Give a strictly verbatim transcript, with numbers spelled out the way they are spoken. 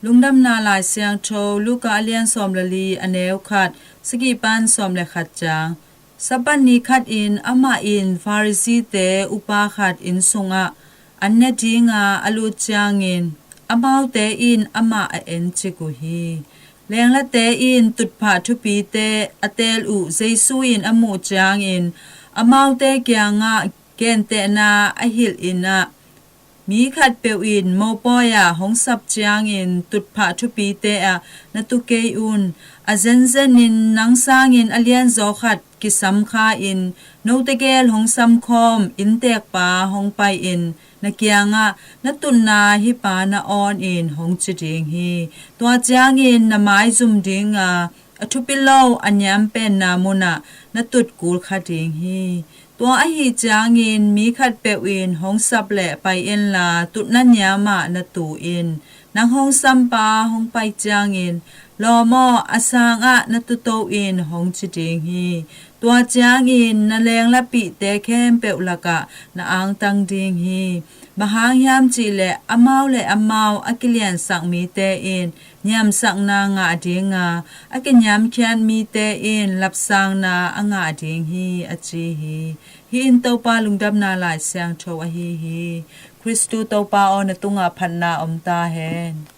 Lungdamna Lai Siangtho, Luka a lian sawm le li, a neu khat, sagih pan sawm le khat ciang. Sabbath ni khat in amah in Pharisee-te upa khat inn sungah an ne dinga a lut ciangin, amaute in amah a encik uh hi. Lenglate in tutphah thupite a teel uh Jesu in a muh ciangin, amaute kiangah gentehna a hilh in ah, mi khatpeuh in mopawi-ah hong sap ciangin tutphah thupite ah na tu kei un. A zenzenin nang sangin a lianzaw khat kisam kha-in, note gel hong samkhawm inntekpa hong pai-in na kiangah, na tutna hih pa na awn in, hong ci ding hi. Tua ciangin na maizum dinga, a thupi lo a niam penna munah na tut kul kha ding hi. Tua ahih ciangin mi khatpeuh in hong sap leh pai inla, tutna niamah na tu in. Nang hong sampa hong pai ciangin, lawm aw, a sangah na tuto in, hong ci ding hi. Tua ciangin na lenglapihte khempeuh lakah na angtang ding hi. Bang hang hiam cihleh, amau le amau a kiliansak mite in niamsakna ngah dinga, a kiniamkhiat mite in lapsangna a ngah ding hi, a ci hi. Hih in Topa Lungdamna Lai Siangtho ahi hi. Khristu Topa aw, na tungah phatna om ta hen.